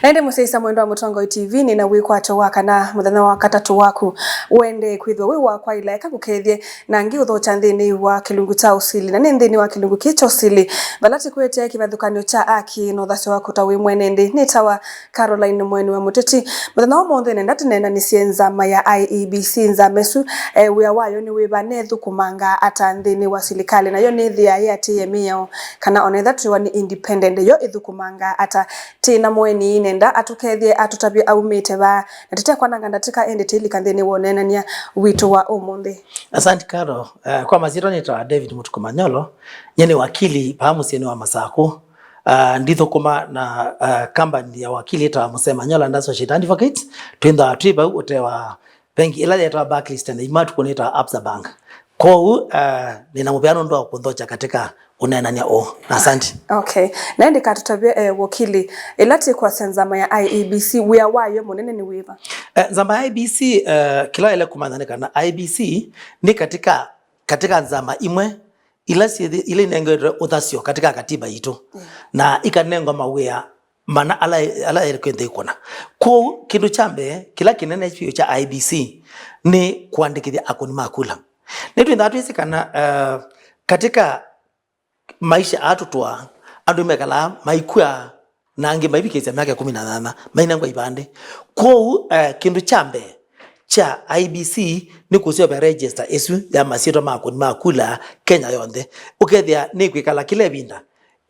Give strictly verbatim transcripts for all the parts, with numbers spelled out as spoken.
Na ĩndĩ mũsyaĩĩsya mwendwa wa Mũtongoi T V, nĩ na wĩkwatyo wa kana mũthenya wa katatũ waku ũendee kwĩthĩwa wĩ wa kwaĩla. Eka ngũkethye na ngĩũthokya nthĩnĩ wa kĩlungu kya ũsili, na nĩ nthĩnĩ wa kĩlungu kĩĩ kya ũsili vala tũkwĩtĩe kĩvathũkany'o kya aki na ũthasyo waku ta wĩ mwene nthĩ. Nĩtawa Caroline Mweni wa Mũteti. Mũthenya wa ũmũnthĩ nenda tũneenanĩsye nzama ya I E B C. Nzama ĩsu, eh, wĩa wayo nĩ wĩva, na ĩthũkũmangaa ata nthĩnĩ wa silikalĩ, nayo nĩthĩaa ĩatĩĩe mĩao, kana ona ĩtha twĩwa nĩ independent, yo ĩthũkũmangaa ata? Twĩ na mũeni nenda atũkethye atũtavye aumĩte va, na tũtekwananga ndatĩka ĩndĩ tũilika nthĩnĩ wa ũneenany'a witũ wa ũmũnthĩ. Asante, Caro. Eh, kwa masyĩtwa nĩtawa David Mũtuku Manyolo, nyie nĩ wakili vaa mũsyĩnĩ wa Masakũ. Ah, ndithũkũma na, ah, company ya wakili ĩtawa Mũsee Manyolo and Associate Advocates. Twĩnthaa twĩ vau ũtee wa vengi ĩla yetawa Barclays tene, imatukũ nĩtawa Absa Bank. Kwoou, ah, nĩna mũvea nũndũ wa kũnthokya katika ũneenany'a ũũ. Na asante. Okay. Na ĩndĩ katũtavye, eh, wakili, ĩla twĩkwasya nzama ya I E B C, wĩa wayo mũnene nĩ wĩva? Eh, nzama ya I E B C, eh, kĩla waĩle kũmanya nĩ kana I E B C nĩ katika, katika nzama imwe ila syĩthi-, ila inengetwe ũthasyo katika katiba yitũ, na ikanengwa mawĩa mana ala, ala yaĩle kwĩthĩwa ĩkũna. Kwoou, kĩndũ kya mbee kĩla kĩnene vyũ kya I E B C nĩ kũandĩkĩthya akũni ma kula. Nĩtwĩthaa twĩsĩ kana, eh, katika maisha aa tũtũaa, andũ mekalaa maikw'a, na angĩ maivikĩĩsya myaka ĩkũmi na nyanya mainengwa ivandĩ. Kwoou, eh, kĩndũ kya mbee kya I E B C nĩ kũseũvya register ĩsu ya masyĩtwa ma akũni ma kula Kenya yonthe. Ũkethĩa nĩkwĩkala kĩla ĩvinda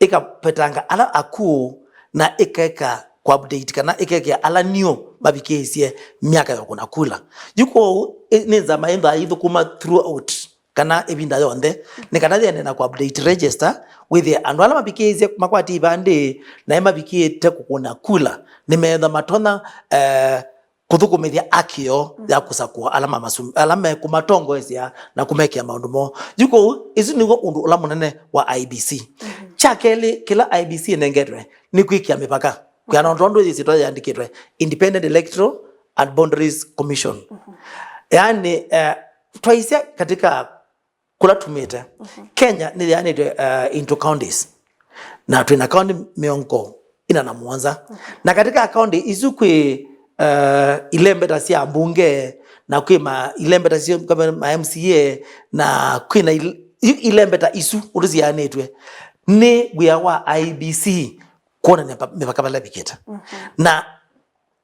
ĩkapetanga ala akũũ na ĩkeka kũ-update kana ĩkekĩa ala new mavikĩĩsye myaka ya ũkũna kula. Yu kwoou, ĩ-, nĩ nzama ĩnthaa ithũkũma throughout kana ĩvinda yonthe, nĩ kana yĩendee na kũ-update register, wĩthĩe andũ ala mavikĩĩsye makwatie ivandĩ na ĩmavikĩĩte kũkũna kula nĩmeethwa matonya, eh, kũthũkũmĩthya aki yoo ya kũsakũa ala mamasum-, ala mekũmatongoesya na kũmekĩa maũndũ moo. Yu kwoou, ĩsu nĩw'o ũndũ ũla mũnene wa I E B C. Kya kelĩ kĩla I E B C ĩnengetwe nĩ kwĩkĩa mĩvaka, kwĩana o tondũ yĩsyĩtwa yĩandĩkĩtwe, Independent Electoral and Boundaries Commission. Yaani, eh, twaisya katika kũla tumĩte, Kenya nĩyeanĩtwe, uh, into counties. Na twĩna county mĩongo ĩna na mũonza. Na katika county isu kwĩ, uh, ilembeta sya mbunge, na kwĩ ma, ilembeta sya ma M C A, na kwĩna il-, i-, ilembeta isu ũndũ syeanĩtwe. Nĩ wĩa wa I E B C kwonany'a mĩvaka vala ĩvikĩte. Na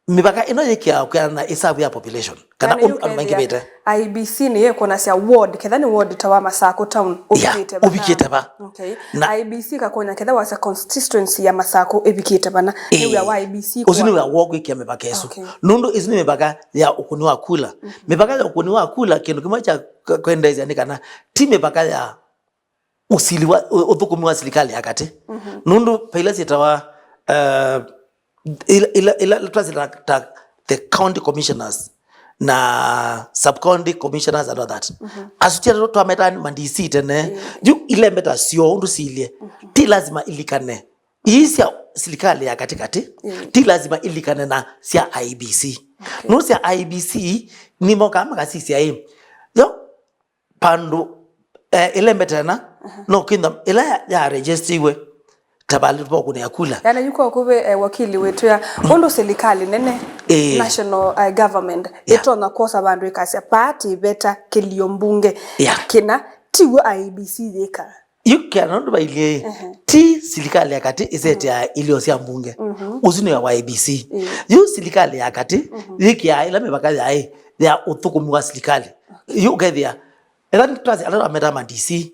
mĩvaka ĩno yĩkĩawa kwĩana na ĩsavu ya population, kana ũndũ andũ maingĩvĩte. I E B C nĩyo ĩkwonasya ward, ketha nĩ ward ta wa Masakũ town, ũvikĩte va. Ũvikĩte va. Okay. Na I E B C ĩkakwony'a ketha wasya constituency ya Masakũ ĩvikĩte vana. Nĩ wĩa wa I E B C. Ũsu nĩ wĩa woo kwĩkĩa mĩvaka ĩsu. Okay. Nũndũ ĩsu nĩ mĩvaka ya ũkũni wa kula. Mĩvaka ya ũkũni wa kula, kĩndũ kĩmwe kya kwendeesya nĩ kana ti mĩvaka ya ũsili wa, ũ-, ũthũkũmi wa silikalĩ ya katĩ. Nũndũ vaila syĩtawa, uh, ila, ila, ila twasila ta the county commissioners na sub-county commissioners and all that. Asu ti andũ twametaa ma D C tene. Yu ilembeta syoo ũndũ siilye, ti lazima ilikane. Ii sya silikalĩ ya katĩkatĩ, ti lazima ilikane na sya I E B C. Nũndũ sya I E B C nĩmokaa makasisya ĩ, yo, vandũ, eh, ĩlembeta ĩna, no kwĩtha ĩla ya, ya registiwe ta valĩ va ũkũnĩa kula. Yaani, yu kwa kũve, eh, wakili wĩtwĩa, ũndũ silikalĩ nene, national, eh, government, ĩtonya kwosa vandũ ĩkasya, vaa tĩveta kĩlio mbunge kĩna, tiw'o I E B C yĩkaa. Yu kĩana ũndũ vailyĩ, ti silikalĩ ya katĩ ĩseteaa ilio sya mbunge. Ũsu nĩ wa I E B C. Yu silikalĩ ya katĩ yĩkĩaa ĩla mĩvaka yaĩ ya ũthũkũmi wa silikalĩ. Yu ũkethĩa, ethwa twasya ala twameta ma D C,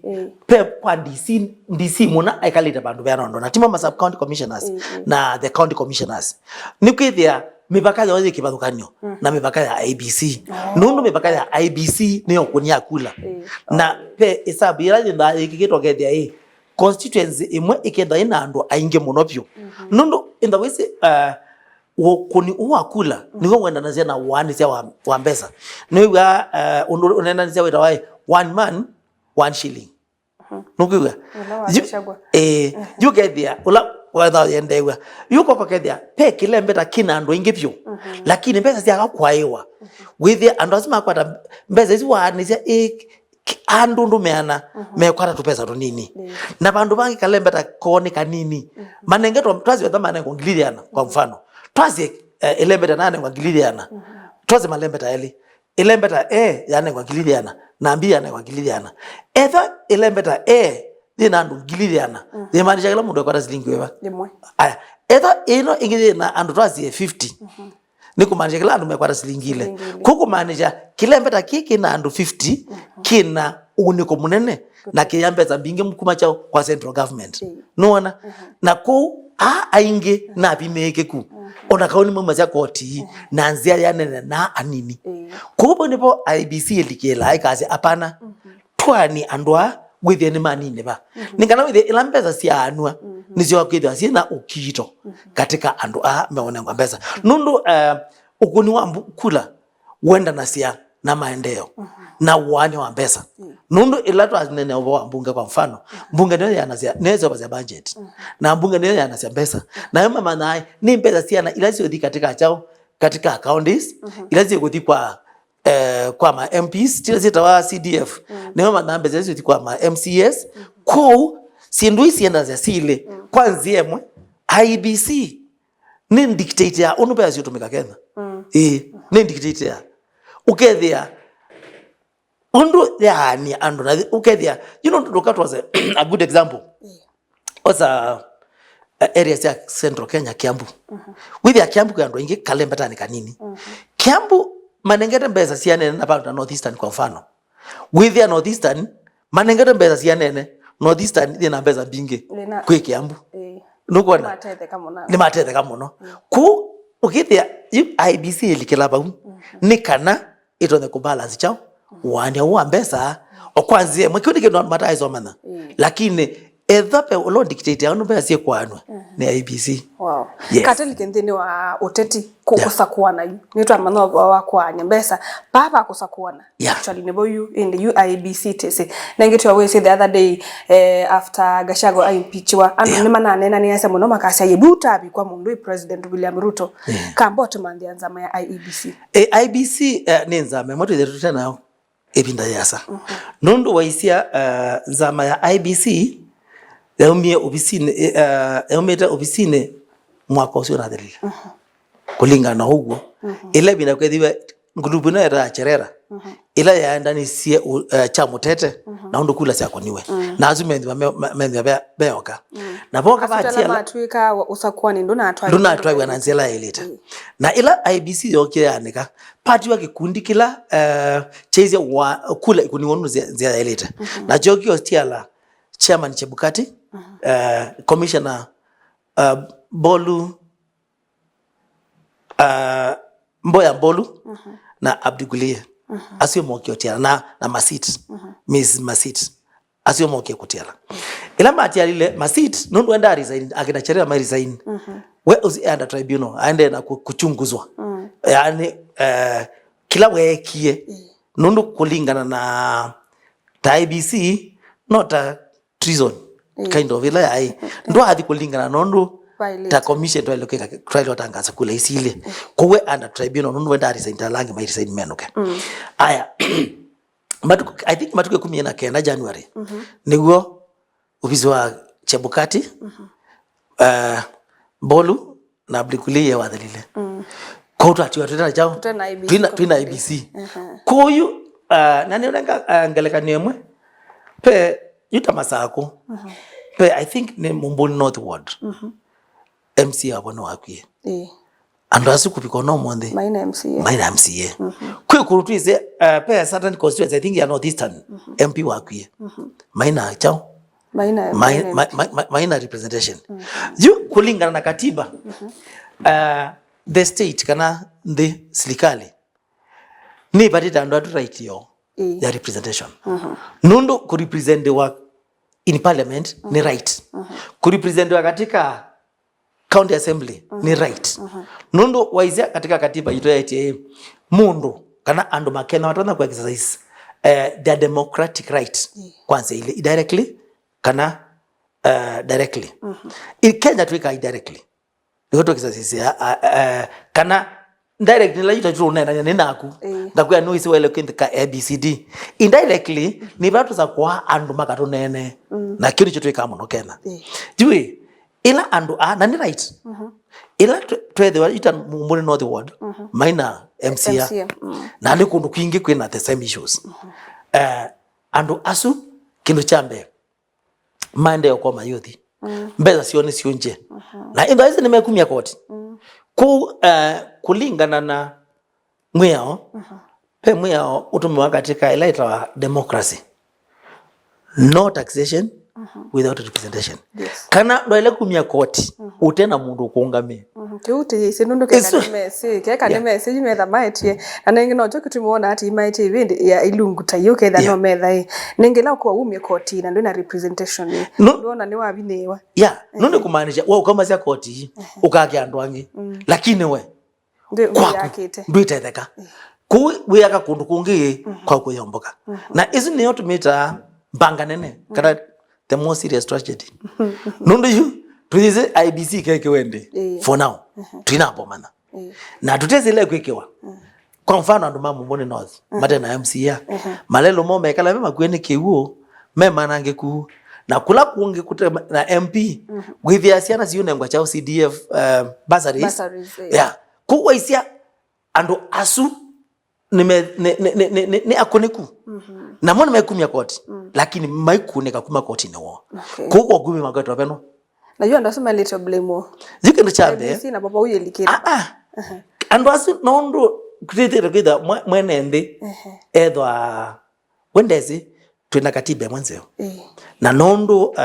ve kwa D C, D C mũna aikalĩte vandũ veana ũndũ na timo ma sub county commissioners na the county commissioners. Nĩkwĩthĩa mĩvaka yoo yĩ kĩvathũkany'o na mĩvaka ya I E B C. Nũndũ mĩvaka ya I E B C nĩyo ũkũnĩa kula. Na ve ĩsavu yĩla yĩnthaa yĩkĩkĩtwe ũkethĩa ĩ, constituency ĩmwe ĩkethwa ĩna andũ aingĩ mũno vyũ. Nũndũ ĩntha wĩsĩ, uh, ũkũni ũũ wa kula nĩw'o wendanasya na ũaanĩsya wa, wa mbesa. Nĩwĩw'aa, uh, ũndũ ũnendanĩsya wĩtawa ĩ, one man, one shilling. Nũkwĩw'a? Ĩĩ, yu ũkethĩa ũla wetha yendeew'a. Yu koko kethĩa, ve kĩlembeta kĩna andũ aingĩ vyũ, lakini mbesa syaka kwaĩwa. Wĩthĩa andũ asu makwata mbesa isu waanĩsya, ĩ, andũ ndũmeana, mekwata tũpesa tũnini. Na vandũ vangĩ kalembeta koo nĩ kanini. Manengetwa, twasyoetha manengwa ngili ĩana, kwa mfano. Twasye, eh, ĩlembeta nanengwa ngili yĩana. Twasye malembeta elĩ. Ĩlembeta A yanengwa ngili yĩana, na B yanengwa ngili yĩana. Ethwa ĩlembeta A yĩna andũ ngili yĩana, yĩmaanisha kĩla mũndũ ekwata silingi wĩva? Ĩmwe. Aya, ethwa ĩno ĩngĩ yĩna andũ twasye fifty, nĩ kũmaanisha kĩla andũ mekwata silingi ile. Silingi ile. Kũu kũmaanisha kĩlembeta kĩĩ kĩna andũ fifty kĩna ũunĩko mũnene na kĩya mbesa mbingĩ kuma kyaũ? Kwa central government. Nũona? Na kũu aa aingĩ napimĩĩkĩku. Ona kau nĩmaumasya koti na nzĩa yanene na anini. Kũu vau nĩvo I E B C ĩlikĩlaa ĩkasya, apana, twani andũ aa wĩthĩe nĩ manini va. Nĩ kana wĩthĩe ila mbesa syaanw'a nĩsyo kwĩthĩwa syĩ na ũkiito katika andũ aa meũnengwa mbesa. Nũndũ, eh, ũkũni wa mbu-, kula wendanasya na maendeeo na ũaany'a wa mbesa. Nũndũ ĩla twaneenea ũvoo wa mbunge, kwa mfano, mbunge nĩyo yanasya, nĩyo ĩseũvasya budget. Na mbunge nĩyo yanasya mbesa. Nayo mamanyaa nĩ mbesa siana ila siũthi katika kyaũ, katika counties, ila siũthi kwa, eh, kwa ma M Ps, tila syĩtawa C D F. Nĩyo mamanyaa mbesa isu siũthi kwa ma M C As. Kwoou syĩndũ ii siendasya silĩ kwa nzĩa ĩmwe. I E B C nĩ dictator ya ũndũ mbesa siũtũmĩka Kenya. Ĩĩ, nĩ dictator. Ũkethĩa ũndũ yaani andũ na ũkethĩa, you know, ndũkatwase a good example. Osa, eh, areas ya Central Kenya, Kiambu. Wĩthĩa Kiambu kwĩ andũ aingĩ, kalembetanĩ kanini. Kiambu manengete mbesa sianene na vandu ta North Eastern, kwa mfano. Wĩthĩa North Eastern manengete mbesa sianene, North Eastern yĩna mbesa mbingĩ kwĩ Kiambu. Nũkwona? Nĩmatetheka mũno. Nĩmatetheka mũno. Kũu ũkĩthĩa yu I E B C ĩlikĩla vau, nĩ kana ĩtonye kũbalance kyaũ? Ũaany'a ũũ wa mbesa, o kwa nzĩa ĩmwe. Kĩu nĩ kĩndũ andũ mataĩsomanya. Lakini ethwa ve ũla ũdictate ũndũ mbesa syĩkũaanw'a, nĩ I E B C. Wow. Yes. Katũlike nthĩnĩ wa ũteti kũ-, kũsakũana yu. Nĩtwamanya ũvoo wa kũaany'a mbesa. Paa va kũsakũana. Yeah. Actually, nĩvo yu, ĩndĩ yu I E B C tĩsĩ. Na ĩngĩ twawĩsĩ the other day, eh, after Gachagua aimpeachiwa, andũ nĩmananeenanĩasya mũno makasya, "Yĩvu ũtavikwa mũndũ ĩ President William Ruto." Kamba ũtũmanthĩa nzama ya I E B C. Eh, I E B C, eh, nĩ nzama ĩmwe twĩthĩe tũte nayo ĩvinda yĩasa. Nũndũ waisya, eh, nzama ya I E B C yaumie ovisinĩ, eh, yaumĩte ovisinĩ mwaka ũsu ũnathelile. Kũlingana na ũw'o, ĩla ĩvinda kwethiwe nguluvu ĩno yetawa Cherera, ĩla yaendanisye ũ-, eh, Kyamũtete, na ũndũ kula syakũniwe. Na asu menthĩwa me-, me-, menthĩwa ve-, veoka. Na voka vatiala matwĩka ũsakuani ndũnatwaĩwa na nzĩa ĩla yaĩlĩte. Na ĩla I E B C yokie yaanĩka, patiwa kĩkundi kĩla, eh, kyaisye wa-, kula ikũniwa ũndũ nzĩa, nzĩa yaĩlĩte. Na kyokio stiala Chairman Chebukati, eh, Commissioner, eh, Bolu, uh, Mboya Mbolu na Abdi Guliye. Asu mokie kũtiala na, na Masit, Miss Masit. Asu mokie kũtiala. Ĩla matialile Masit, nũndũ enda resign, akina Cherera mai resign. We ũsu under tribunal, aende na ku-, kuchunguzwa. Yaani, eh, kĩla weekie, nũndũ kũlingana na ta I E B C, no ta treason, kind of, ĩla yaĩ. Ndwathi kũlingana na ũndũ ta commission twaĩle kwĩka, twaĩle ũtangaza kula isilĩ. Kwoou we under tribunal, nũndũ we nda resign, ta ala angĩ mai resign menũke. Aya, matukũ, I think matukũ ĩkũmi na kenda January, nĩw'o ovisi wa Chebukati, eh, Bolu, na Abdi Guliye wathelile. Kwoou twatiwa twĩna kyaũ? Twĩna I E B C. Twĩna, twĩna I E B C. Kwoou, uh, na nĩũnenga, uh, ngelekany'o ĩmwe. Pe, yu ta Masakũ. Pe, I think nĩ Mumbuni North Ward. M C A wavo nĩwakwie. Andũ asu kũvika ona ũmũnthĩ maina M C A. Maina M C A. Kwĩ kũndũ twĩsĩ, uh, pe certain constituency, I think ya North Eastern, M P wakwie. Maina kyaũ? Maina, maina, maina representation. Yu kũlingana na katiba, uh, the state kana nthĩ, silikalĩ, nĩvatĩte andũ atu right yoo ya representation. Nũndũ kũrepresentiwa in parliament nĩ right. Kũrepresentiwa katika county assembly nĩ right. Nũndũ waisya katika katiba yitũ yaĩtye, mũndũ kana andũ ma Kenya matonya ku exercise, eh, their democratic right kwa nzĩa ilĩ, indirectly kana, eh, directly. I Kenya twĩkaa indirectly. Nĩko tũ exercise ya, a, a, kana direct nĩ laita tũneenania nĩ naku. Ngakwĩa nũĩsĩ waĩle kwĩka A B C D. Indirectly, nĩ vala tũsakũa andũ makatũneenee. Na kĩu nĩkyo twĩkaa mũno Kenya. Yu ĩ, ĩla andũ a, na nĩ right. Ĩla twe- twethĩwa ita Mumbuni North Ward, mhm, maina M C A. M C A, mm. Na nĩ kũndũ kwingĩ kwĩna the same issues. Mhm. Eh, andũ asu, kĩndũ kya mbee, maendee kwa mayuthi. Mm. Mbesa syoo nĩ syũngye. Mhm. Na ĩndĩ aisi nĩmekumya koti. Mm. Kũu, eh, kũlingana na mwĩao, mhm, ve mwĩao ũtũmĩwa katika ĩla ĩtawa democracy. No taxation, mhm, without representation. Yes. Kana ndwaĩle kumya koti, mhm, ũte na mũndũ ũkũũngamĩe. Mhm. Kĩu tĩyĩsĩ nũndũ keka nĩmesĩ, keka nĩmesĩ, yu metha maetie. Na nengĩ nokyo kĩtumi wona atĩ imaetie ĩvĩndĩ ya ilungu ta iu, ketha no metha ĩ. Nengĩ ĩla ũkũwa umye koti na ndwĩna representation ĩ. Nũndũ ona nĩwavinĩĩwa. Yeah, nũndũ kũmaanisha, wa ũkamasya koti, mhm, ũkake andũ angĩ. Mm. Lakini we, ndwĩyakĩte, ndwĩtetheka. Mm. Kũu wĩaka kũndũ kũngĩ, mhm, kwa kwĩyomboka. Mhm. Na ĩsu nĩyo tũmĩtaa mbanga nene, kana the most serious tragedy. Mhm. Nũndũ yu, tũyĩsĩ I E B C ĩkekewe ndĩ, ĩĩ, for now. Mhm. Tũinambomana. Ĩĩ. Na tũtesĩ ĩla ĩkwĩkĩwa. Mm. Kwa mfano, andũ ma Mumbuni North, mm, mate na M C A, mhm, malelũ moo mekala me makuĩ nĩ kĩw'ũ, me manangĩku, na kũla kũngĩ kũte na M P, mhm, wĩthĩa syana siũnengwa kyaũ C D F, eh, bursaries. Bursaries, ĩĩ. Yeah. Kũu waisya andũ asu nĩ me- nĩ- nĩ- nĩ- nĩ- nĩ- nĩ akũnĩku. Mhm. Namo nĩmekumya koti, mm, lakini maikunĩka kuma kotinĩ woo. Okay. Kũu kwa kumi makwetwa veno. Na yu andũ asu mailĩte blame woo. Yu kĩndũ kya mbee. I E B C na papa uyelikĩte. Ah, ah. Aha. Andũ asu nũndũ twĩthĩte kwĩtha mwe- mwene nthĩ, ehe, ethwa wendesĩ twĩna katiba ĩmwe nzeo. Ĩĩ. Na nũndũ, uh,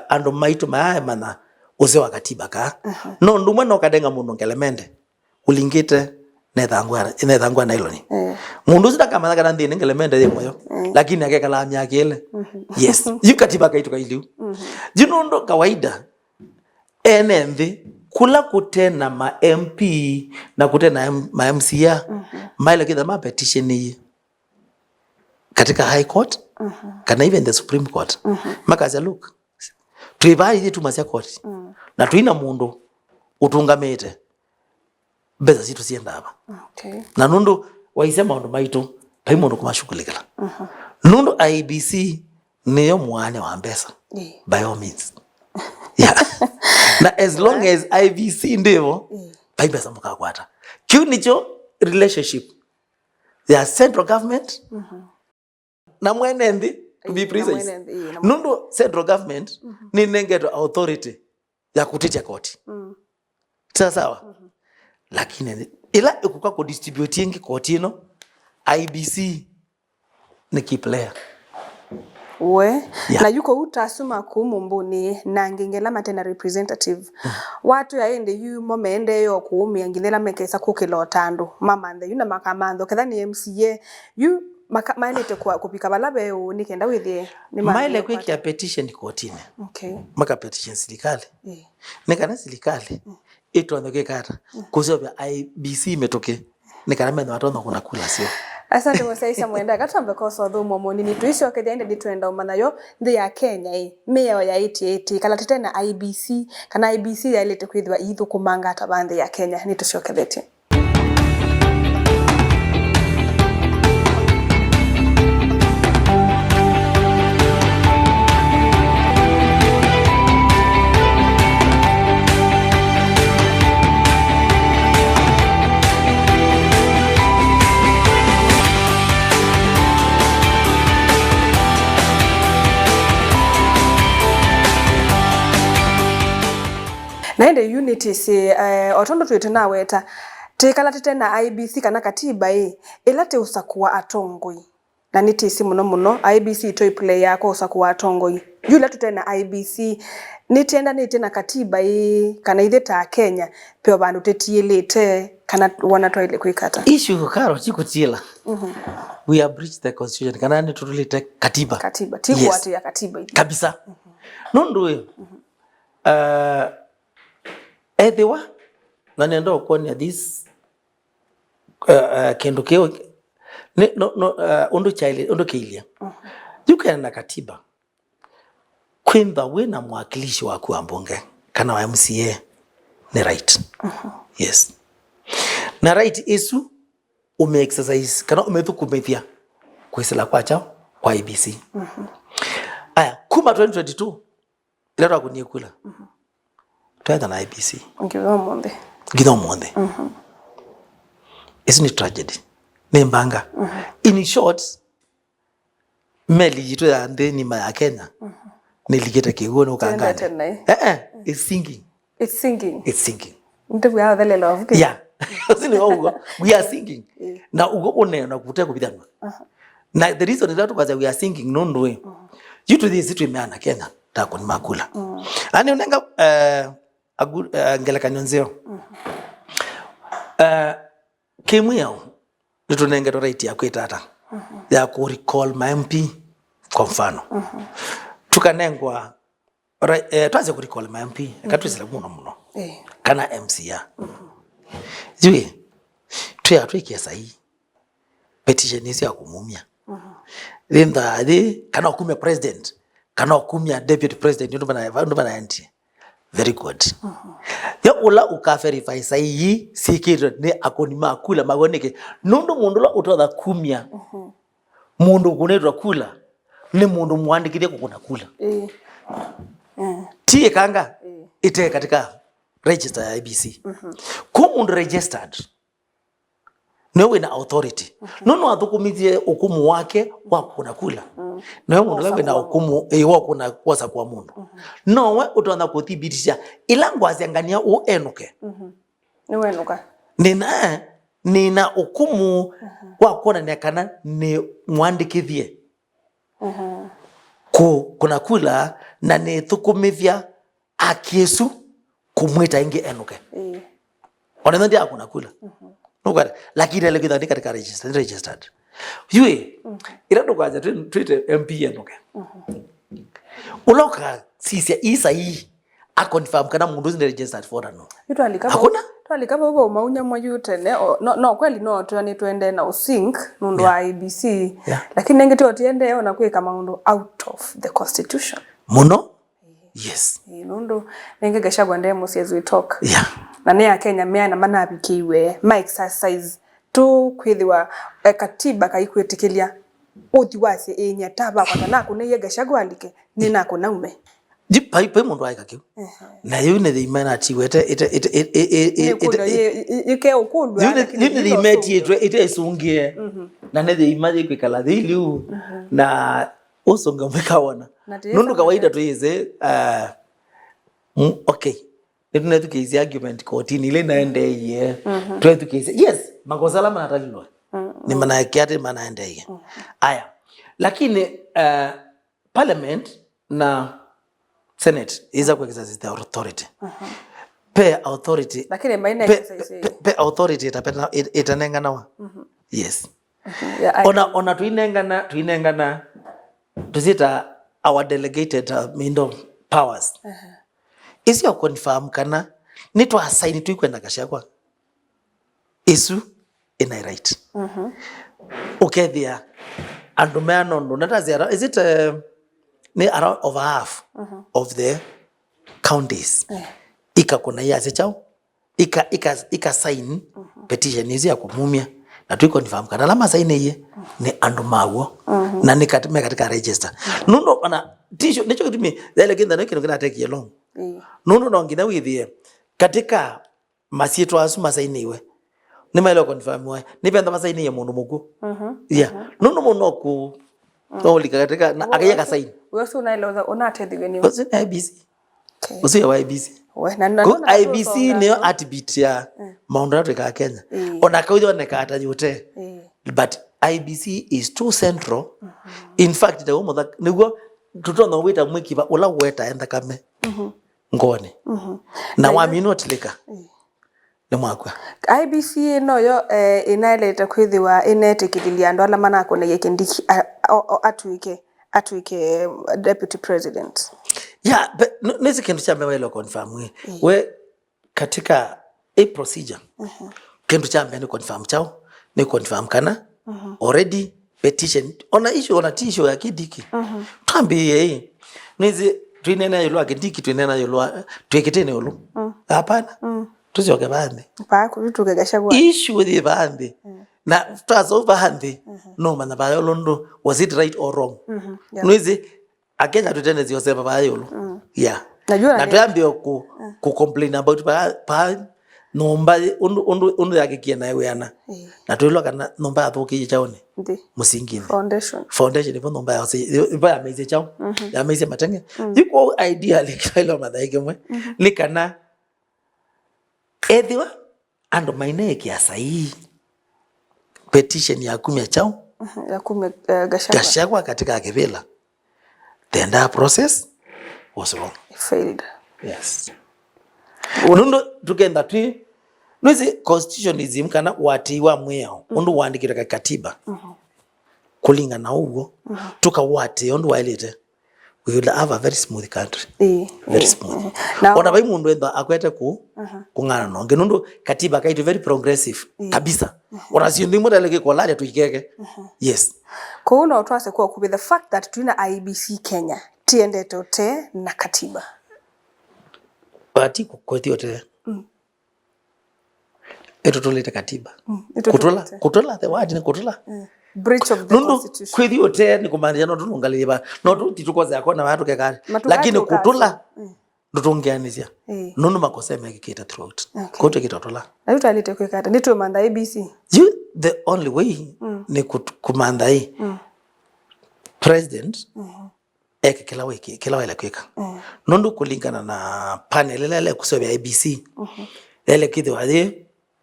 andũ maitũ mayaemanya ũseo wa katiba kaa, aha, nũndũ ũmwe no kadenga mũndũ ngelemende ũlingĩte na ĩthangũ ya- na ĩthangũ ya nailoni. Eh. Mũndũ ũsu ndakamanya kana nthĩnĩ ngelemende yĩ mũyo, eh, lakini akekalaa myaka ĩlĩ. Mhm. Yes. Yu katiba kaitũ kailiu. Mhm. Yu nũndũ kawaida, ene nthĩ, kũla kũte na ma M P na kũte na M- ma M C A, mhm, maĩle kwĩtha ma petitionĩie katika High Court, mhm, kana even the Supreme Court. Mhm. Makasya, look, twĩ vaa ithyĩ tumasya koti, mm, na tũi na mũndũ ũtũngamĩte, mbesa sitũ siendaa va? Okay. Na nũndũ waisya maũndũ maitũ, vai mũndũ kũmashukulikĩla. Mhm. Nũndũ I E B C nĩyo mũaane wa mbesa, ĩĩ, by all means. Yeah. Na as long as I E B C ndĩvo, ĩĩ, vai mbesa mũkakwata. Kĩu nĩkyo relationship ya central government, mhm, na mwene nthĩ, to be, ĩĩ, na precise, mwene nthĩ, ĩĩ, na nũndũ central government, mhm, nĩnengetwe authority ya kũtĩtya koti. Mm. Sawa sawa? Mhm. Lakini ĩla ĩkũka kũdistribute ĩngĩ koti ĩno, I E B C nĩ key player. We, yeah, na yu kũu tasuma kũu Mumbuni na angĩ ĩla mate na representative. Mm. Watwĩa ĩndĩ yu mo meendee o kũũmĩa nginya ĩla mekesa kũkĩla ũtandũ. Mamanthe yu na makamantha, ketha nĩ M C A, yu maka- maĩlĩte kwa- kũvika vala ve ũũ nĩ kenda wĩthĩe nĩ maĩle kwĩkĩa petition kotinĩ. Okay. Maka petition silikalĩ. Ĩĩ. Nĩ kana silikalĩ, mm, ĩtonye kwĩka ata? Mm. Kũseũvya I E B C mĩtũkĩ, nĩ kana methĩwa matonya kũna kula syoo. Asante mũsyaĩĩsya mwenda, katwambe kosa ũthũmũo mũnini, tũisyokethya ĩndĩ nĩtwenda ũmanya yo nthĩ ya Kenya ĩ, mĩao yaĩtye ĩtĩ, kana tũte na I E B C, kana I E B C yaĩlĩte kwĩthĩwa ĩithũkũmanga ata va nthĩ ya Kenya? Nĩtũsyokethetye. Na ĩndĩ yu nĩtĩsĩ, eh, o tondũ twĩ tũnaweta, tĩkala tũte na I E B C kana katiba ĩ, ĩla tĩũsakũa atongoi. Na nĩtĩsĩ mũno mũno, I E B C ĩtoiplea kwa ũsakũa atongoi. Yu ĩla tũte na I E B C, nĩtĩendanĩtye na katiba ĩ, kana ithyĩ ta Akenya, peo vandũ tĩtiĩlĩte, kana wona twaĩle kwĩka ata? Issue, Carol, ti kũtiĩla. Mhm. We have breached the constitution, kana nĩtũtũlĩte katiba. Katiba, ti, yes, kũatĩĩa katiba ithyĩ. Kabisa. Mhm. Nũndũ ĩ, mhm, uh, ethĩwa, na nenda ũkwony'a this, uh, uh, kĩndũ kĩu, nĩ, no, no, uh, ũndũ kyaĩlĩ, ũndũ kĩilye. Mhm. Yu kwĩana na katiba, kwĩntha wĩ na mwakilishi waku wa mbunge kana wa M C A nĩ right. Mhm. Yes. Na right ĩsu ũmĩ exercise kana ũmĩthũkũmĩthya kwĩsĩla kwa kyaũ? Kwa I E B C. Mhm. Aya, kuma twenty twenty-two, ĩla twakunie kula, mhm, twenda na I E B C. Nginya ũmũnthĩ. nginya ũmũnthĩ. Ĩsu nĩ tragedy. Nĩ mbanga. In short, meli yitũ ya nthĩ nima ya Kenya nĩlikĩte kĩw'ũ nĩ ũkangani. Tene, tene. Eh, eh, it's sinking. It's sinking. It's sinking. Nĩtũvw'a ũthelelo wavuke. Yeah. Ũsu nĩ ũguo. We are sinking. Na ũguo ũneena kũte kũvithanwa. Na the reason ĩla tũkwasya we are sinking nũndũ ĩ, yu tũthi ĩsi twĩmeana Kenya ta akũni ma kula. Ani ũnenga, eh, agu-, eh, ngelekany'o nzeo. Eh, Kĩmwĩao, nĩtũnengetwe right ya kwĩtata, ya kũ recall ma M P, kwa mfano. Tũkanengwa, right, eh, twasya kũ recall ma M P, eka twĩsĩle mũno mũno. Eh. Kana M C A. Yu ĩ, twĩa twĩkĩa saii petition ĩsu ya kũmumya. Yĩntha yĩ, kana ũkumya president, kana ũkumya deputy president, ũndũ mana-, ũndũ manaendie. Very good. Yo ũla ũka verify saii syĩkĩtwe nĩ akũni ma kula maw'o nĩkĩ? Nũndũ mũndũ ũla ũtonya kumya mũndũ ũkũnĩtwe kula nĩ mũndũ mũandĩkĩthye kũkũna kula. Ĩĩ. Ti ĩkanga ĩte katika register ya I E B C. Kũ mũndũ registered, nĩwe wĩna authority. No no athũkũmĩthye ũkũmũ wake wa kũna kula. Nĩwe mũndũ ũla wĩna ũkũmũ, ĩĩ, wa kũna kwosa kwa mũndũ. Nowe ũtonya kũthibitisha ĩla ngwasya ngania ũũ enũke. Nĩwenũka. Nĩna, nĩna ũkũmũ wa kwonania kana nĩ mwandĩkĩthye kũ-, kũna kula na nĩthũkũmĩthya akĩsu kũmwĩta ĩngĩ enũke. Ĩĩ. Ona ĩno ndĩakũna kula. Nũkwata, lakini ele kĩtha nĩ katika register, nĩ registered. Yui, ĩla ndũkwasya twĩ-, twĩte M P enũke. Ũla ũkasisya ii saii, a confirm kana mũndũ ũsu nĩ registered voter no. Yu twalika vau, hakuna? Twalika vau vau maunya mwa yu tene, o, no, no kweli no twĩa nĩtũendee na ũsync nũndũ wa I E B C. Yeah. Lakini nĩngĩ tũtiendee ona kwĩka maũndũ out of the constitution. Mũno? Yes. Ĩĩ, nũndũ nĩngĩ Gachagua ndee mũsyĩ as we talk. Yeah. Na nĩ Akenya meana manavikĩiwe, ma exercise tu kwĩthĩwa, eh, katiba kaikwĩtĩkĩlya ũthi wasye ĩnyia ta vakwa ta nakũnĩie Gachagua alike, nĩnakũna ume. Ji-, pai, pai mũndũ aĩka kĩu. Ehe. Na yĩu nĩ thĩima natiwe ĩte, ĩte, ĩte, ĩ, ĩ, ĩ, ĩ, ĩte, ĩ, ĩ, ĩke ũkũlwa, yĩu nĩ, lakini yĩu nĩ thĩima ĩtiĩtwe ĩte ĩsũngĩe. Na nĩ thĩima yĩkwĩkala thĩi liu. Na ũsũnga mwĩkawona. Nũndũ kawaida twĩĩsĩ, uh, mm, okay. Nĩtũnethukĩĩsye argument kotini ila inaendeeie. Twethukĩĩsye. Yes, makosa ala manatalilwe. Nĩmanaekea atĩ manaendeeie. Aya. Lakini, uh, parliament na senate is a exercise the authority. Pe authority. Lakini maina pe, exercise pe, pe authority itapeta-, it-, itanenganawa. Yes. Ona, ona tuinengana, tuinengana, tũsyĩta our delegated, uh, mindo powers. Icio confirm kana nĩtwasaini tũikwenda Gachagua. Isu ĩna right. Ũkethĩa andũ meana ũndũ. Na tazia, is it, uh, nĩ around over half of the counties. Ikakũna iasya chao. Ika, ika, ika sign petition isu ya kũmumya, na twi confirm kana ala masainĩie nĩ andũ maw'o, na nĩ kat-, me katika register. Nũndũ ona tisho nĩkyo kĩtumi yaile kĩnthano kĩno kĩnatekie long. Nũndũ no nginya wĩthĩe katika masyĩtwa asu masainĩiwe nĩmaĩle confirmiwa nĩ venda masainĩie mũndũ mũkw'ũ. Yeah. Nũndũ mũndũ no kũ-, no ũlika katika na akaia kasaini. Wewe ũsu unaeleza unatethiwe ni ũsu nĩ I B C. Okay. Ũsu ya I B C. We, na, na, kũ na, na, I B C nĩyo heartbeat ya maũndũ ala twĩkaa Kenya. Ona kau yonekaa ta yũte. But I B C is too central. In fact, nĩguo mũtha-, nĩguo tũtonya wĩta mwĩkiva ũla wetae nthakame ngoonĩ. Na waminwa tilĩka. Nĩ mwakwa. I B C ĩno yo, eh, ĩnaelete kwĩthĩwa ĩnetĩkĩlilye andũ ala manakũnĩie Kindiki a-, o-, o-, atw'ĩke, atw'ĩke deputy president. Yeah, but n-, nĩsĩ kĩndũ kya mbee waĩle confirm ĩ. We katika ĩ procedure, kĩndũ kya mbee nĩ confirm chao, nĩ confirm kana already petition, ona issue, ona ti issue ya Kindiki. Twambĩĩe ĩ, nĩsĩ twĩneena ĩũlũ wa Kindiki, twĩneena ĩũlũ wa, twĩkĩtĩne ĩũlũ. Hapana. Tũsyoke vaa nthĩ. Vaa kũvĩtũke Gachagua. Issue yĩ vaa nthĩ. Na twasolve vaa nthĩ, no manya vaa ĩũlũ ndũ, was it right or wrong? Yeah. Nĩsĩ Akenya tũtenesya ũseva vaa ĩũlũ. Yeah. Na twambĩe kũ, kũ complain about vaa, vaa Nyũmba yĩ-, ũndũ, ũndũ, ũndũ yakĩkie naĩ wĩana. Ĩĩ. Na twĩlwa kana nyũmba yathũkĩie kyaũnĩ. Nthĩ. Mũsinginĩ. Foundation. Foundation nĩvo nyũmba yose-, nĩvo yameisye kyaũ. Mhm. Yameisye mateng'e. Mm. Yu kwoou ideally kĩla ĩla mathaĩ kĩmwe. Mhm. Nĩ kana ethĩwa andũ maineekĩa saii petition ya kumya kyaũ. Mhm. Ya kumya, eh, Gachagua. Gachagua katika kĩvĩla. The entire process was wrong. It failed. Yes. Nũndũ tũkenda twĩ, nĩsĩ constitutionalism kana ũatĩĩi wa mwĩao, mm, ũndũ ũandĩkĩtwe ka katiba. Mhm. Kũlingana na ũw'o, mhm, tũkawatĩĩa ũndũ waĩlĩte, we will have a very smooth country. Ĩĩ, very, ĩĩ, smooth. Mhm. Na ona vai mũndũ enda akwete kũ, mhm, kũng'ana na ũngĩ. Nũndũ katiba kaitũ very progressive, ĩĩ, kabisa. Mhm. Ona syĩndũ imwe taĩle kĩkolalya tũikeke. Mhm. Yes. Kwoou no twase kwa ũkuvĩ the fact that twĩ na I E B C Kenya, tiendete ũtee na katiba. Ati kũ-, kwĩthi ũtee. Mm. Ĩtũtũlĩte katiba. Mm, ĩtũtũlĩte. Kũtũla, kũtũla, the word nĩ kũtũla. Mm. Breach of the constitution. Nũndũ kwĩthi ũtee nĩ kũmaanisha no tũlũngalĩlye va, no tũ-, titũkosea kona vaa tũkekale. Lakini kũtũla, mm, ndũtũngĩanĩsya. Ĩĩ. Nũndũ makosa mekĩkĩte throughout. Okay. Kũu twĩkĩte ũtũla. Na yu twaĩlĩte kwĩka ata? Nĩtũmantha A B C? You, the only way, mm, nĩ kũt-, kũmantha ĩ. Mm. President, mhm, eke kĩla wĩkĩ-, kĩla waĩle kwĩka. Mm. Nũndũ kũlingana na panel ĩla ĩle kũseũvya A B C, mhm, yaĩle kwĩthĩwa yĩ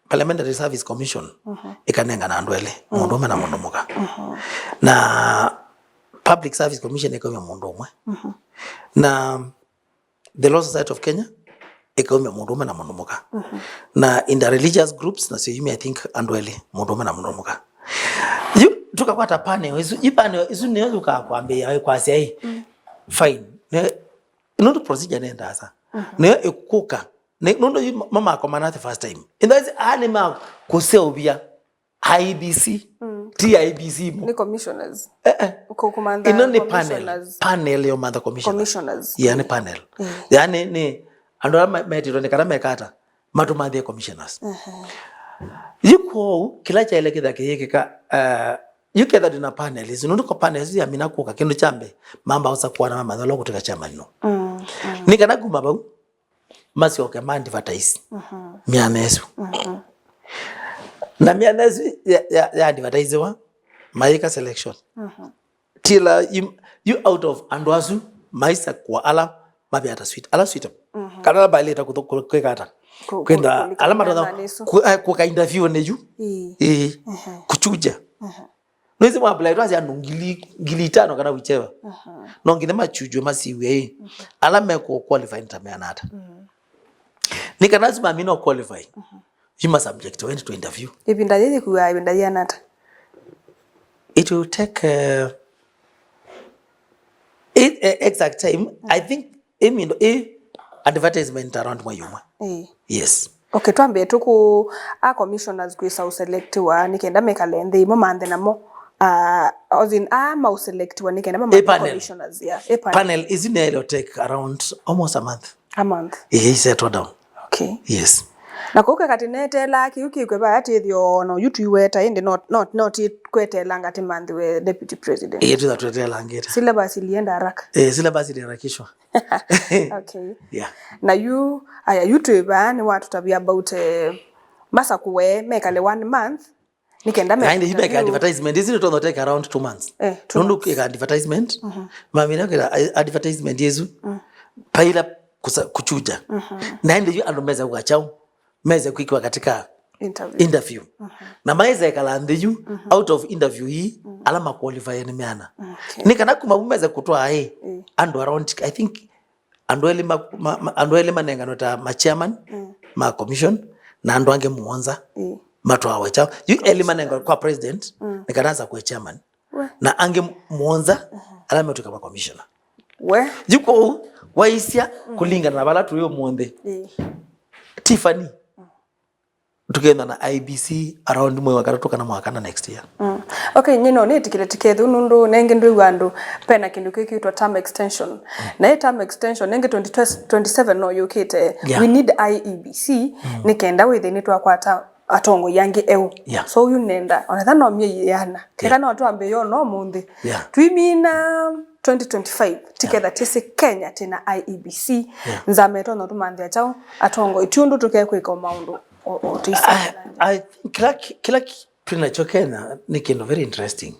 Parliamentary Service Commission, mhm, ĩkanengana andũ elĩ, mm, mũndũũme na mũndũ mũka. Mhm. Na Public Service Commission ĩkaumya mũndũ ũmwe. Mhm. Na The Law Society of Kenya ĩkaumya mũndũũme na mũndũ mũka. Mhm. Na in the religious groups, nasyo yumya, I think, andũ elĩ, mũndũũme na mũndũ mũka. Yu tũkakwata panel ĩsu, i panel ĩsu nĩyo yũkaa kwambĩĩa kwasya ĩ, mm, fine. Ne-, nũndũ procedure nĩ ndaasa. Mhm. Nĩyo ĩkũka. Nĩ-, nũndũ yu ma-, mamakomana the first time. Ĩndĩ aa nĩ ma kũseũvya I E B C. Mm. Ti I E B C mo. Nĩ commissioners. Eh, eh. Kũ-, kũmantha. Ĩno nĩ panel. Commissioners. Panel yomantha commissioners. Commissioners. Yeah, nĩ panel. Mm. Yaani nĩ andũ ala ma-, metĩtwe nĩ kana mekata matũmanthie commissioners. Mhm. Yu kwoou kĩla kyaĩle kĩtha kĩyĩkĩka, eh, yu ketha ndĩ na panel isu, nũndũ ko panel isu yamina kũka kĩndũ kya mbee, mamba ũsa kwana mamanya ũla ũkũtwĩka chairman no. Mm, mm. Nĩ kana kuma vau, masyoke ma advertise, mhm, myanya ĩsu. Mhm. Na myanya ĩsu ya, ya, ya advertisewa, mayĩka selection. Mhm. Tila yu, yu out of andũ asu maisakwa ala mavĩata suit, ala suitable. Mhm. Kana ala maĩlĩte kũthu-, kũ-, kwĩka ata? Kũ-, kwenda kũ-, ala matonya kũlika kũ-, eh, kũka interview nĩ yu. Ĩĩ. Ĩĩ. Mhm. Kũchuja. Mhm. Nwĩsĩ mwa apply twasya andũ ngili, ngili itano kana whichever. Mhm. No nginya machujwe masiw'e ĩ. Mhm. Ala mekũ qualify nĩ ta meana ata? Mhm. Nĩ kana asu mamina qualify. Mhm. Yu ma subject went to interview. Ĩvinda yĩĩ yĩkuaa ĩvinda yĩana ata? It will take, uh, it, uh, exact time. I think ĩmindo ĩ advertisement around mwei ũmwe. Ĩĩ. Yes. Okay, twambie tũkũ a commissioners kwĩsa ũselectiwa nĩ kenda mekale nthĩ ĩmwe manthe namo. Uh, as in, a maũselectiwa nĩ kenda mamanthe commissioners, yeah. Ĩ panel. Panel isu nĩyo take around almost a month. A month. Ĩĩ, ĩ settle down. Okay. Yes. Na kũu kekatĩ neteelaa kĩu kĩkw'e vaya tĩthyo no yu tũiweta ĩndĩ no, no, no ti kweteelanga tĩmanthiwe deputy president. Ĩĩ, twĩtha tweteelangĩte. Syllabus ilienda haraka. Ĩĩ, syllabus iliharakishwa. Okay. Yeah. Na yu, aya, yu twĩ vaa nĩwatũtavya about, eh, masakũe mekale one month, nĩ kenda na ĩndĩ yu meka advertisement, ĩsu nĩtonya take around two months. Eh, two months. Nũndũ ĩka advertisement, mhm, mamina kĩla advertisement ĩsu, mm, paila kũsa-, kũchuja. Mhm. Na ĩndĩ yu andũ mesa kũka kyaũ, mese kwĩkĩwa katika interview. Interview. Mhm. Na maĩsa ĩkala nthĩ yu, mhm, out of interview ii, mhm, ala maqualify nĩ meana. Okay. Nĩ kana kuma vu mese kũtwaa ĩ, mm, andũ around, I think, andũ elĩ ma, ma, ma, andũ elĩ manenganwe ta ma chairman, mm, ma commission, na andũ angĩ mũonza, mm, matwawe kyaũ. Yu elĩ manenganwe kwa president, mm, nĩ kana asakũe chairman. We. Na angĩ mũonza, mhm, ala metwĩka ma commissioner. We. Yu kwoou, waisya, mm, kũlingana na vala tũĩ ũmũnthĩ. Ĩĩ. Tiffany. Mm. Tũkenda na I E B C around mwei wa katatũ kana mwa kana next year. Mm. Okay, nyie no nĩtĩkĩle tikethu nũndũ nengĩ ndwĩw'a andũ pena kĩndũ kĩkĩtwa term extension. Mm. Na ĩ term extension nengĩ twenty twenty-seven no yũkĩte. Yeah. We need I E B C, mm, nĩ kenda wĩthĩ nĩtwakwata atongoi angĩ eũ. Yeah. So yu nenda, ona tha no myei ĩana. Keka, yeah, no twambĩĩe ona ũmũnthĩ. Yeah. Twimina twenty twenty-five, tiketha, yeah, tĩsĩ Kenya tĩna I E B C. Yeah. Nzama ĩtonya ũtũmanthĩa kyaũ atongoi, ti ũndũ tũkekwĩka o maũndũ. o- o- tũisĩ- I, I think kĩla ki- kĩla ki- twĩ nakyo Kenya nĩ kĩndũ very interesting.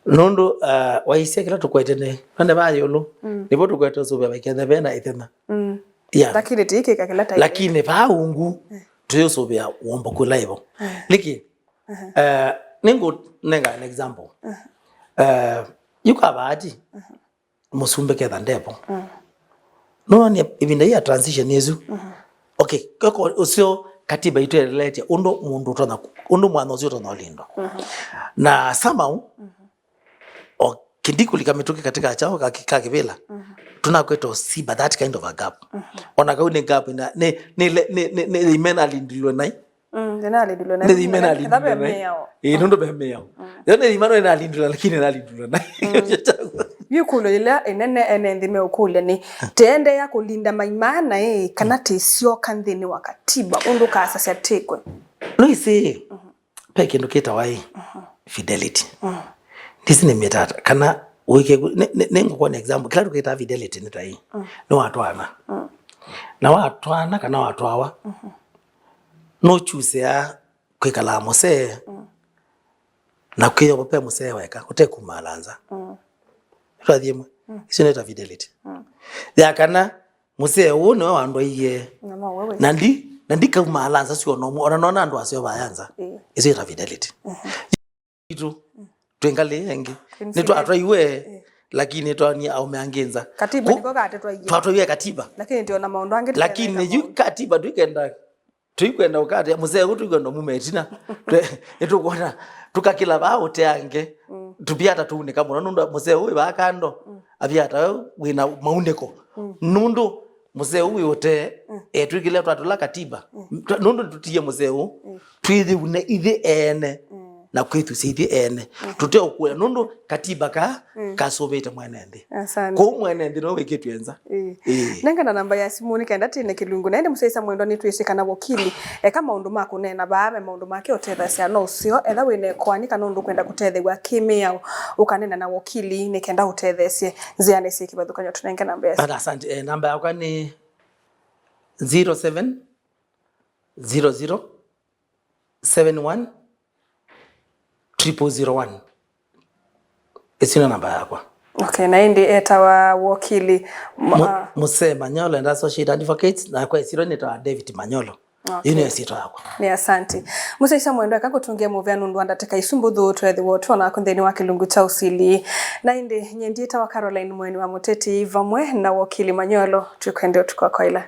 Nũndũ uh, waisya kĩla tũkwete nĩ twende va yũlũ, nĩvo tũkwete ũsũvĩa vaikethe vena ĩthenya. Mm. Yeah. Lakini tĩikĩka kĩla taĩ. Lakini vaa ungu tũyũsũvĩa wombo kũla ĩvo. Nĩkĩ? Uh, nĩngũnenga an example. Uh, yu kwa bahati mũsumbĩ ketha ndevo. Nũnanie ĩvinda ĩĩ ya transition ĩsu. Okay, keko ũseo katiba itweletye ũndũ mũndũ ũtonya, ũndũ mwana ũsio ũtonya ũlindwa. Na somehow, o kĩndĩ kũlika mĩtũkĩ katĩ ka kyaũ ka kĩ- ka kĩvĩla, tũnakweta ũsiba that kind of a gap. Ona kau nĩ gap ina nĩ nĩ nĩ nĩ nĩ ĩmenalindilwe nai. Mm, nĩnalindilwe na nĩ ĩmwe na ĩmwe na lindilwe na mĩao. Ĩĩ, nũndũ ve mĩao. Yo nĩ ĩmwe nalindilwe, lakini nalindilwe na yu ĩkũlyo yĩla ĩnene ene nthĩ meũkũlya nĩ tĩendeea kũlinda maimana ĩ kana tĩsyoka nthĩnĩ wa katiba ũndũ kaasasya tĩkwe. Nũĩsĩ, ve kĩndũ kĩtawa ĩ fidelity. Ndĩsĩ nĩ mĩtata kana wĩke nĩ- nĩ- nĩngũkwona example kĩla tũkĩtaa fidelity nĩ ta ĩ nĩ watwana. Na watwana kana watwawa, nũkyusĩaa kwĩkalaa mũsee na kwĩyova pe mũsee weka ũtekumaala nza. Twathi ĩmwe, icio nĩ ta fidelity. Ya kana, mũsee ũũ nĩwe wandwaie. Na no wewe. Na ndi na ndikaumaala nza syona ũmwe ona nona andũ aseo vaya nza. Ĩĩ. Icio nĩ ta fidelity. Itũ twĩ ngalĩ ĩngĩ. Nĩtwatwaiwe, lakini twanie aume angĩ nza. Katiba nĩko katetwaiwe. Twatwaiwe katiba. Lakini tũiona maũndũ angĩ. Lakini yu katiba ndwĩkenda. Tũikwenda ũkate mũsee ũũ, tũikwenda ũmume ĩtina. Twe- nĩtũkwona tũkakĩla vaa ũteange. Tũvyata tũunĩka mũno nũndũ mũsee ũũ wĩ vaa kando. Avyata we wĩna maunĩko. Nũndũ mũsee ũũ wĩ ũtee, etwĩkĩle twatũla katiba. Twa- nũndũ tũtie mũsee ũũ twĩthĩune ithyĩ ene na kwĩthusya ithyĩ ene. Tũteũkũlya nũndũ katiba ka kasũvĩte mwene nthĩ. Asante. Kũu mwene nthĩ no wĩkĩtw'e nza. Ĩĩ. Ĩĩ. Nengana namba ya simũ nĩ kenda tĩne kĩlungu. Na ĩndĩ mũsyaĩĩsya mwendwa, nĩtwĩsĩ kana wokili eka maũndũ ma kũneena vaa, ve maũndũ make ũtethasya no ũseo. Etha wĩ na ĩkoani kana ũndũ ũkwenda kũtethew'a kĩmĩao, ũkaneena na wokili nĩ kenda ũtethesye nzĩanĩ syĩ kĩvathũkany'o. Tũnenge namba ya simũ. Asante. Eh, namba yakwa nĩ zero seven zero zero seven one triple zero one. Ĩsu nĩ namba yakwa. Okay, na ĩndĩ etawa wokili ma- Mu- Musee Manyolo and Associate Advocates, nakwa ĩsyĩtwa nĩtawa David Manyolo. Okay. Ĩu nĩyo ĩsyĩtwa yakwa. Nĩ asanti. Mũsyaĩĩsya mwendwa, eka kũtũngĩa mũvea nũndũ wa ndatĩka isu mbũthũ tweethĩwa twĩ naku nthĩnĩ wa kĩlungu kya ũsili. Na ĩndĩ nyie ndyĩtawa Caroline Mweni wa Mũteti, vamwe na wokili Manyolo, twĩkwendea ũtukũ wa kwaĩla.